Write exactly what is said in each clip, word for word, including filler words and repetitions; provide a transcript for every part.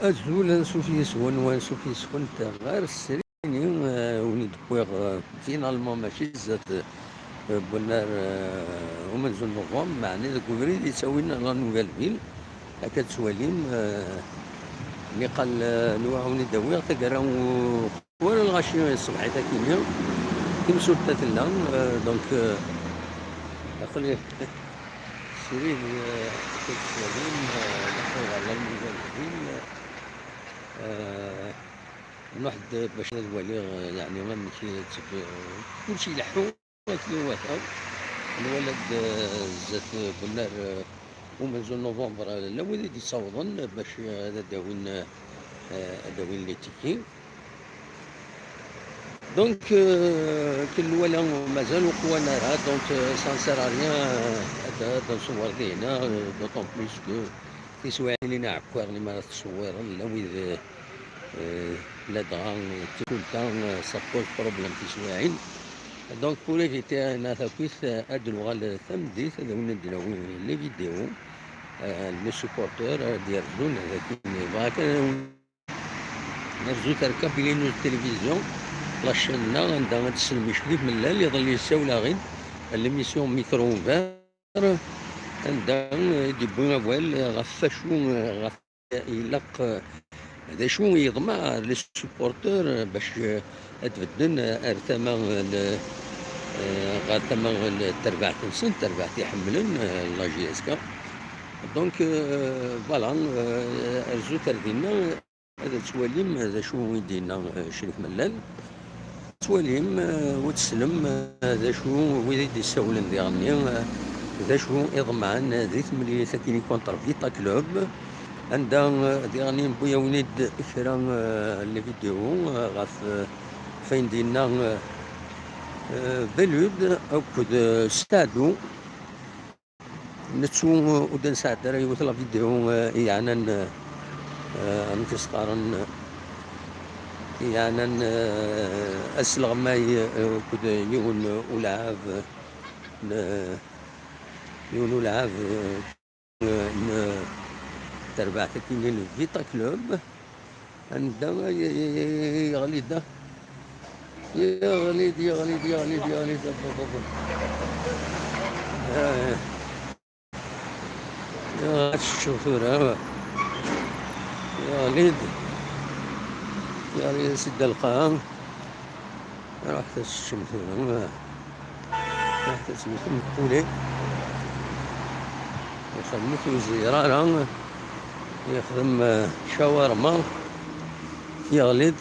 Azul, ansuf yes-wen, wansuf yes-kent ɣer srin-nni, eh, wen-id-wwiɣ, eh, finalement mačči zdat, eh, Bunnar, eh, umenzu n Novembre, meɛni deg ubrid yettawin la Nouvelle Ville. Akka tettwalim, eh, niqal, eh, nwiɣ wen-id-awiɣ taggara n u-, wala lɣaci ṣṣbeḥ-a akini, timsulta tella, eh, donc, eh, aql-i srid, eh, akka tettwalim, eh, leḥḥuɣ ɣer la Nouvelle Ville. Eh, nruḥ-d bac ad waliɣ, eh, yeɛni amek, eh, tteb-, eh, kulci ileḥḥu akken iwata. Nwala-d, eh, zdat, eh, Bunnar, eh, umenzu n Novembre, eh, llan wid i d-yettawḍen bac, eh, ad d-awin, eh, ad d-awin les tickets. Donc, euh, akken nwala mazal ur qwan ara, donc, euh, ça ne sert à rien, euh, ad, ad nṣewwer dihna, euh, d'autant plus que tiswiɛin-nni n aɛekkiren imi ara tettṣewwireḍ, llan wid, euh, ladɣa, euh, tikulta, euh, ça pose problème tiswiɛin. Donc, pour éviter ayen takit, euh, ad nuɣal tameddit, ad awen-d-nawi les vidéos, euh, les supporters, euh, ad d-yerzun, ad akin, bɣa kan ad awen- Nerzu ar Kabylie News Télévision, la chaîne-nneɣ, anda ad teslem i Crif Mellal. Iḍelli ssawleɣ-in l'émission Micro Ouvert, anda, eh, i d-yewwi awal, eh, ɣef wacu, eh, ɣef ilaq, eh, d acu i yeḍmeɛ les supporters, eh, bac, eh, ad bedden, eh, ar tama, eh, n, eh, ɣer tama n terbaɛt-nsen, terbaɛt iḥemmlen, eh, la J S K. Donc, eh, voilà, eh, rzu ar dinna. Ad twalim d acu i d-yenna, eh, Crif Mellal. Twalim, eh, u teslem, eh, d acu wid i d-issawlen diɣenni, eh, d acu i ḍemɛen, eh, di temlilit akkin contre Vita Club, anda, eh, diɣenni newwi-awen-id kra, eh, n les vidéos, eh, ɣef, eh, ɣef wayen d-yenna, eh, eh, Belud akked, eh, Saɛdu. Nettu ur d-nesɛedda ara yiwet la vidéo, eh, yeɛnan, eh, amek i s-qqaren, eh, yeɛnan, eh, asleɣmay, eh, akked yiwen ulɛab, eh, n, yiwen ulɛab, eh, n terbaɛt akkin n Vita Club. Anda ay, ay, ay, ay, ay, yeɣli-d, ah. Yeɣli-d, yeɣli-d, yeɣli-d, yeɣli-d, ah, ah, ah, ah. Ah, ah, ad teččeḍ tura, ah. Yeɣli-d. Yeɣli-d si dda lqaɛa. Ruḥet ad teččem tura, ah. Ruḥet ad tewtem poulet. Ixdem-it ur izeyyer ara. Yexdem, eh, shawarma, yeɣli-d.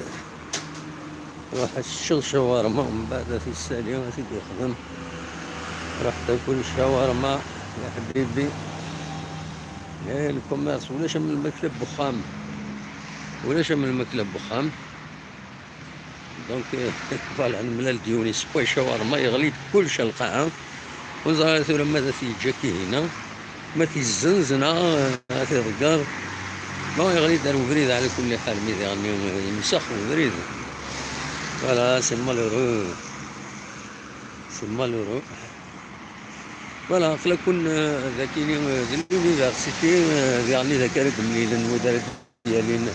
Ruḥ ad teččeḍ shawarma, mbeɛd ad t-issali, ad t-id-yexdem. Ruḥ takul shawarma, ya ḥbibi. Eh, le commerce, ulac am lmakla n wexxam. Ulac am lmakla n wexxam. Donc, euh, voilà, nemlal-d yiwen yessewway shawarma, yeɣli-d kullec ar lqaɛa. Ur neẓri ara tura ma ad t-yeǧǧ akka-hina, ma ad t-yezzenz neɣ, euh, ad t-iḍegger. Bon, yeɣli-d ar ubrid ɛla kulli ḥal, mi diɣenni, euh, yemsex ubrid. Voilà, c'est malheureux. C'est malheureux. Voilà, aql-aken, euh, dagi, euh, di l'université, euh, diɣenni d akka ara d-mlilen wid ara d-yalin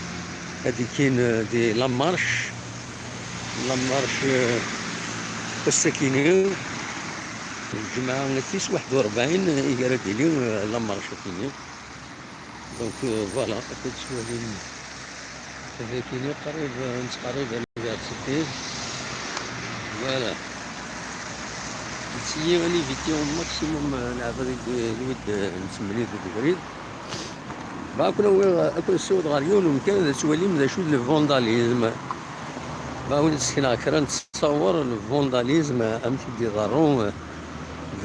ad d-ikkin, euh, di la marche. La marche, euh, ass-akini, lǧemɛa tis waḥed u rebɛin, euh, i ara d-tili, euh, la marche akini. Donc, euh, voilà, akka tettwalim. Dagi-ni qrib, euh, nettqerrib à l'université. Voilà. Nettili ad niviti au maximum, euh, leɛbad i d-, i d-, euh, nettemlil deg ubrid. Bɣa ad ken-awiɣ, ad ken-ssiweḍ ɣer yiwen umkan ad twalim d acu d le vandalisme. Bɣa ad wen-d-sekneɣ kra n ttṣawer n le vandalisme, amek i d-iḍerru, euh,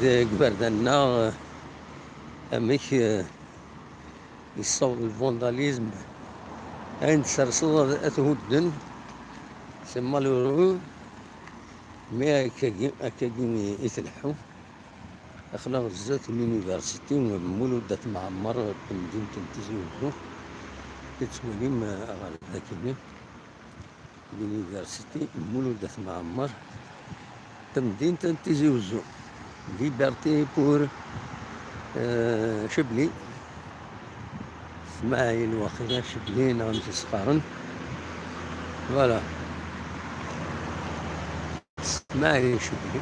deg iberdan-nneɣ, euh, amek, euh, yessaweḍ le vandalisme, ayen d-serseḍ ad, ad t-hudden, c'est malheureux, mais akkagi, akkagi i, i tleḥḥu. Aql-aɣ zdat n l'université Mulud At Mɛemmer, n temdint n Tizi Uzzu, i tettwalim, eh, ɣer dagi-ni. L'université Mulud At Mɛemmer, tamdint n Tizi Uzzu. Liberté pour, euh, Chebli. Smaɛil waqila Cebli neɣ amek i s-qqaren. Voilà. Smaɛil Cebli.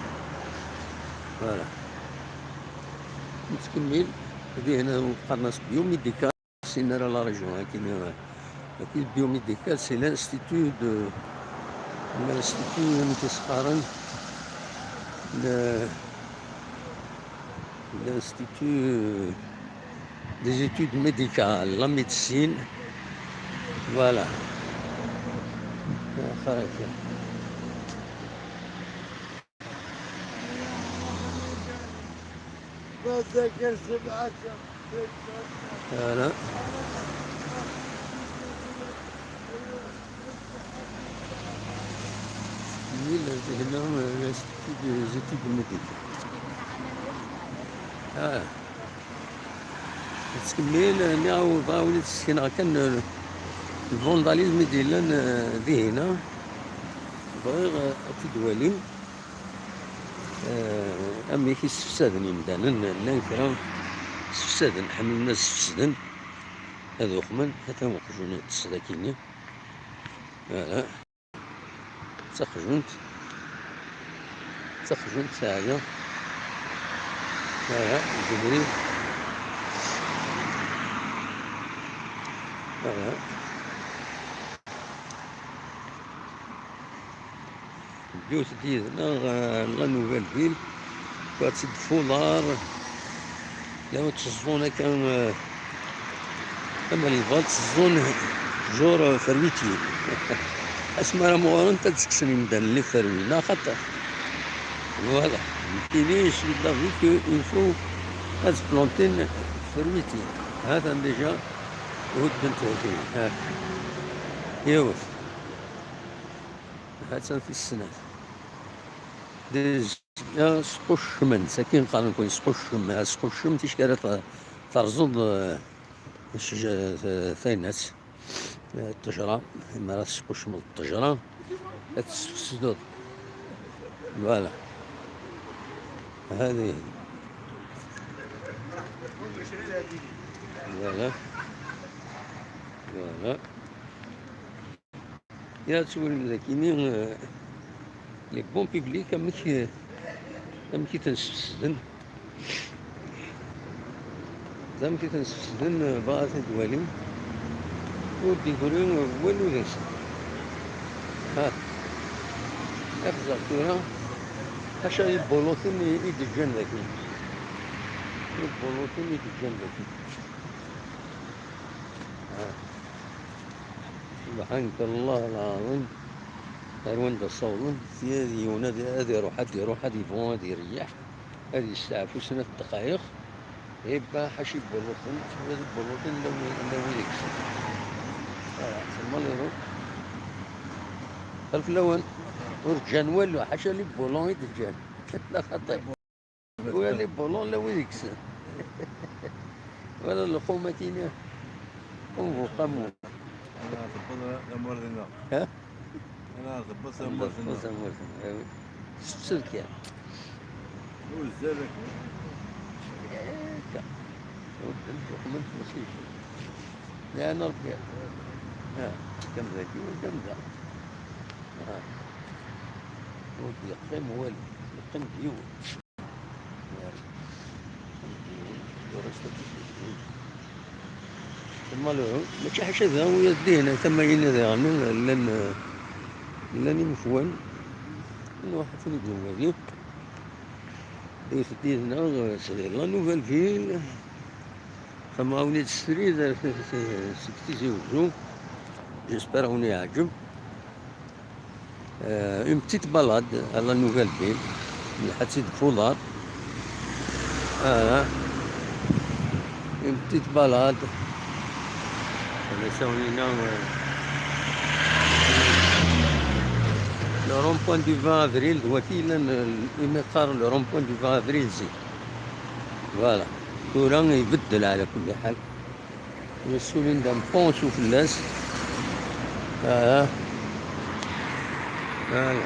Voilà. Nettkemmil. Dihin qqaren-as biomédical. Sin ara la région, hein, qui, euh, qui biomédical, c'est l'institut de, l'institut, euh, qu'est-ce que c'est, le, l'institut, euh, des études médicales, la médecine. Voilà. Voilà. Mille, euh, non, euh, l'Institut des études médicales. Ah. Nettkemmil, euh, niɣ bɣiɣ ad wen-d-sekneɣ kan, euh, le vandalisme i d-yellan, euh, dihin-a. Bɣiɣ, euh, ad t-id-walim. Eh, amek i ssefsaden imdanen, llan kra ssefsaden, ḥemmlen ad ssefsden, ad uxmen, atan uqjun yeṭṭes dagi-nni. Voilà. D taqjunt, d taqjunt teɛya. Voilà, deg ubrid. Voilà. Ddiwt-d yid-neɣ ɣer la Nouvelle Ville, wad-tt-id Foulard, la ur tteẓẓun akka, eh, am lbal tteẓẓun jur, eh, ferwiti. Asmi ara muɣrent ad ttekksen imdanen li ferwi, neɣ xaṭer. Voilà. Nekkini, je suis de l'avis que il faut ad plantin ferwiti. Hatan déjà, huddent dagi. Ha. Yiwet. Hatan tis snat. Déjà squcmen, sakin qqaren-kun squcem, ha, squcem ticki ara t-, terẓeḍ, eh, ccj-, eh, taynat, eh, ṭṭejra, mi ara tesqucmeḍ ṭṭejra, ad tesfesdeḍ. Voilà. هذه. Voilà. Voilà. Ya, ad twalim dagi-nni, eh, les bons publics, amek, eh, amek i ten-sfesden. D amek i ten-sfesden, eh, bɣa ad t-id-walim. Ur d-yegri, eh, walu deg-sen. Ha. Aqzaɣ tura, ḥaca ibulutin i, i d-ǧǧan dagi. Ibulutin i d-ǧǧan dagi. Ha. سبحانك الله العظيم. Ar wanda ssawḍen, sya ad yiwen ad, ad iruḥ, ad iruḥ, ad yebɣu ad ireyyeḥ, ad yesteɛfu snat ddqayeq, ibba ḥaca ibuluṭen, ibuluṭen lawi, lawi deg-sen. Ah, c'est malheureux. Xalef lawan, ur ǧǧan walu, ḥaca les boulots i d-ǧǧan. La xaṭi. Wali bolo la wid yekksen. Wala lxum akini. Ur nbuq amun. Ana tebbeḍ tamurt-nneɣ. Ha? Ana tebbeḍ tamurt-nneɣ. Tebbeḍ tamurt-nneɣ, awi. Tessefsed kan. Ur zzal akk. Akka. Ur d-nbuq, ma d-nbuq. Leɛna Rebbi. Ha, kem dagi, kem da. Ha. Ur d-yeqqim walu. Yeqqim-d yiwen. Malheureux, mačči ḥaca da, wiyaḍ dihin, tama-ina daɣen, llan, llan imekwan, nruḥ ad ten-id-nwali. Ddiwt-d yid-neɣ, c'est la Nouvelle Ville, tama ɣer-wen-id srid, seg Tizi Uzzu, j'espère ad wen-iɛǧeb. Euh, une petite balade à la Nouvelle Ville. Nlḥa-tt-id Foulard. Ah, une petite balade. Hada sawina, euh, le rond-point du vingt avril, d waki yellan, euh, imi qqaren le rond-point du vingt avril zik. Voilà. Tura ibeddel ɛla kulli ḥal. Yesulin d amponsu fell-as. Ah. Voilà.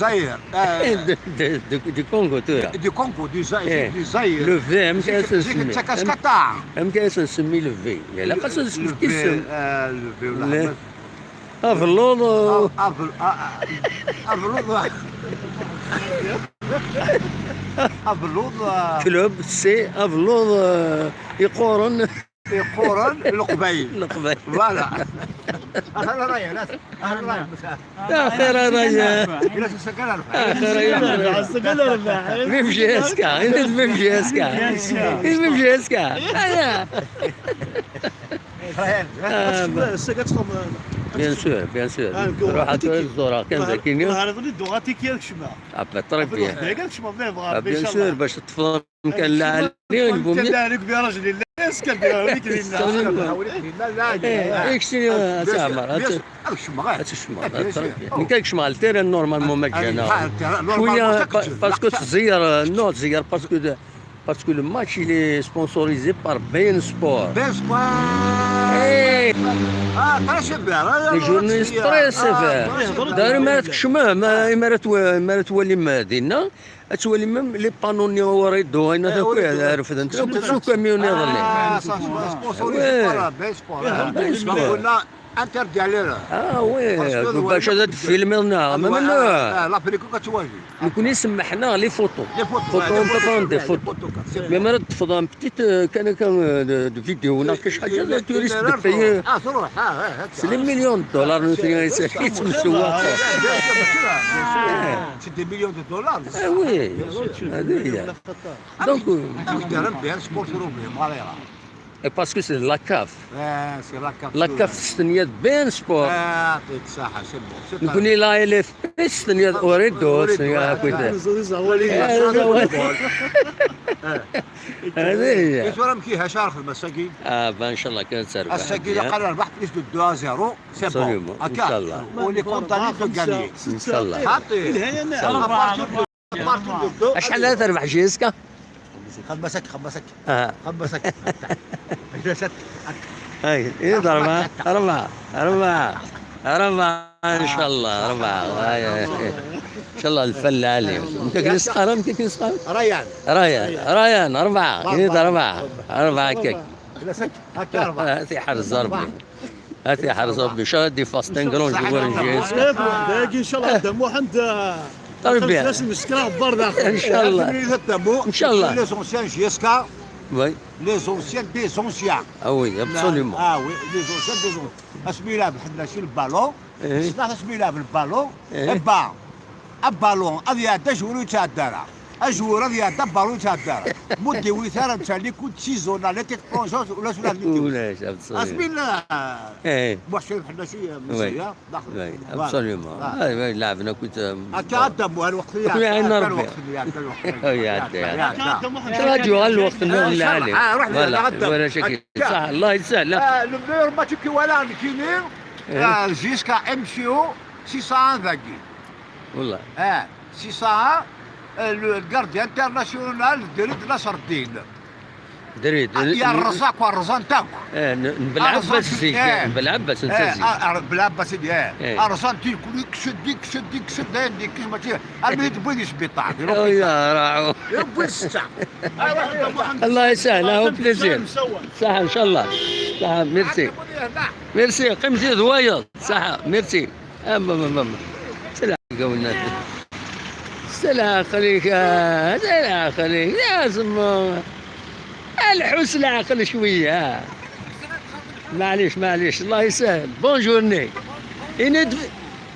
Zaïre. Eh, de, de, de, du Congo tura. Du Congo, du Zaïre, eh, du Zaïre. Le V, amek ara s-nsemmi? Amek ara s-nsemmi le V? Ilaq ad s-nefk isem. Le V, eh, le V, le V. Abelluḍ. Abelluḍ. Abelluḍ. Club, c'est abelluḍ, eh, iqquren. Iqquren Leqbayel. Leqbayel. Voilà. Axir a Raya, la, axir a Raya. Axir a Raya. Ila sasakal arbaɛ. Axir a Raya. Même J S K, il est même J S K. Il est même J S K. Ah, yeah. Ah, bah. Bien sûr, bien sûr. Ruḥ ad ẓureɣ kan dagi. Ah, bah, très bien. Ah, bien sûr, bac teṭṭfeḍ amkan lɛali, il vaut mieux. Eh, eh, keččini, a Si Ɛmer, ad tkecmeḍ. Nekk ad kecmeɣ ɣer terrain normalement ma ǧǧan-aɣ. Cwiya, pa-, parce que tẓeyyer, euh, non, tẓeyyer parce que de, parce que le match, il est sponsorisé par Bein Sport. Bein Sport. Eh, Ah, très bien. Les journées très sévères. D'ailleurs, ma ara tkecmem, ma ara twa- ma ara twalim dinna, ad twalim même les panneaux-nni urido, ayen akk refden-t akk s ukamyun iḍelli. Ah, ça, c'est sponsorisé par la Base Sport, hein. Base Sport. Interdit à l'heure. Ah oui, bac ad tfilmiḍ neɣ ma la. L'Afrique ad twali. Nekkni semmeḥ-aɣ les photos. Les photos, photos, ouais, les photos, des photos. Mais ma ara d-teṭṭfeḍ un petit, euh, kan akka, euh, de, de vidéo neɣ kra n ḥaǧa, la touriste de payer. Ah, truḥ, ah, ah, ah. C'est des millions de dollars, nous tenons ici. C'est des millions de dollars. Ah oui, هذه هي. Donc, euh, Et parce que c'est la CAF. La CAF testenyaḍ bien sport. Nekkni la L F P testenyaḍ urido, testenyaḍ akk. هذه هي. Tura amek iha, acu ara xedmeɣ ass-agi? Ah, ben, inchallah kan ad terbeḥ. Ass-agi ilaq ad nerbeḥ plus de deux à zéro, c'est bon. Absolument, inchallah. On est content de gagner. Inchallah. Acḥal ara terbeḥ J S K? خمسك، خمسك. آه. خمسك. Ay, إيه، أربعة، أربعة، أربعة، أربعة، إن شاء الله، أربعة. آه، آه. إن شاء الله الفل العالي. أنت كنسخر، أنت كنسخر؟ ريان. ريان، ريان، أربعة. إيه، أربعة. أربعة، هكاك. هاتي حرز ربي. هاتي حرز ربي. شو هادي فاستين جرون جوار الجيش؟ داكي إن شاء الله دموح عند. طيب، يا. الناس المسكرة الضر داخل. إن شاء الله. إن شاء الله. Les anciens J S K. Oui. Les anciens des anciens. Ah oui, absolument. Ah oui, les anciens des anciens. Asmi yelɛeb ḥedd-nneɣ si le ballon. Ssneɣ asmi yelɛeb le ballon. Ebba. Abalun ad iɛedda, ajwur ur yettɛedda ara. Ajwur ad iɛedda, abalun ur yettɛedda ara. Ma ur d-iwit ara netta les coups de ciseaux neɣ les têtes plongeuses, ulac ula d netta. Ulac, absolument. Asmi yella Muḥsin Ḥennaci, Mezziya. Oui, absolument. Ay, ay, laɛben akkit, euh, akka ad d-ammu, ar lweqt-nni. Akka iɛin Rebbi. Iɛedda, iɛedda. Ad yuɣal lweqt-nniḍen lɛali. Voilà, wala caki. Ṣaḥ, Allah yesahel. Le meilleur match i walaɣ nekkini, euh, jusqu'à M C O six cent un dagi. Wallah. Ah, six cent un, euh, le gardien international Drid Nasreddin. Drid. Yerreẓ akk, rẓan-t akk. Eh, n-, n Belɛebbas zik, eh, n Belɛebbas n Tazit. Ah, ah, Belɛebbas, eh. Rẓan-t, yekkes-d, yekkes-d, yekkes-d, dayen yekkes, mačči, armi d-wwin i sbiṭar, di l'hôpital. Yewwi setta. Allah yesahel, au plaisir. Ṣaḥ, inchallah. Ṣaḥ, merci. Merci, qqimet d wayeḍ. Ṣaḥ, merci. Am, am, am, am. Sla aql-ik, ah, sla aql-ik, ya zemmur. Lḥu s leɛqel cwiya. Maɛlic, maɛlic, Allah yesahel. Bonjour-nni. Ini-d,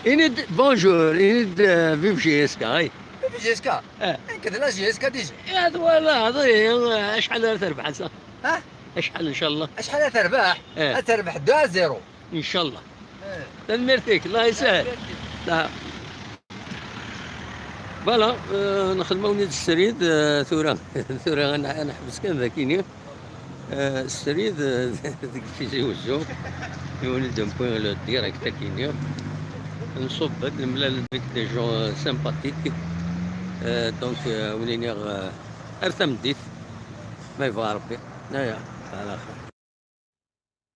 ini-d bonjour, ini-d, euh, vive J S K, ay. Vive J S K? Eh. Nekk d la J S K déjà. Ya, twalaḍ, eh, acḥal ara terbeḥ ass-a? Ha? Acḥal, inchallah? Acḥal ara terbeḥ? Eh. Ad terbeḥ deux à zéro. Inchallah. Eh. Tanemmirt-ik, Allah yesahel. Tanemmirt-ik. Ah. Voilà, euh, nxedm-awen-id srid, euh, tura, tura ad n-, ad neḥbes kan dakini. Euh, srid, euh, deg Tizi Wezzu, yiwen i d-newwi le direct akini. Nṣubb-d, nemlal avec des gens, euh, sympathiques. Euh, donc, euh, win iniɣ, euh, ar tameddit, ma yebɣa Rebbi. Aya, ala xir.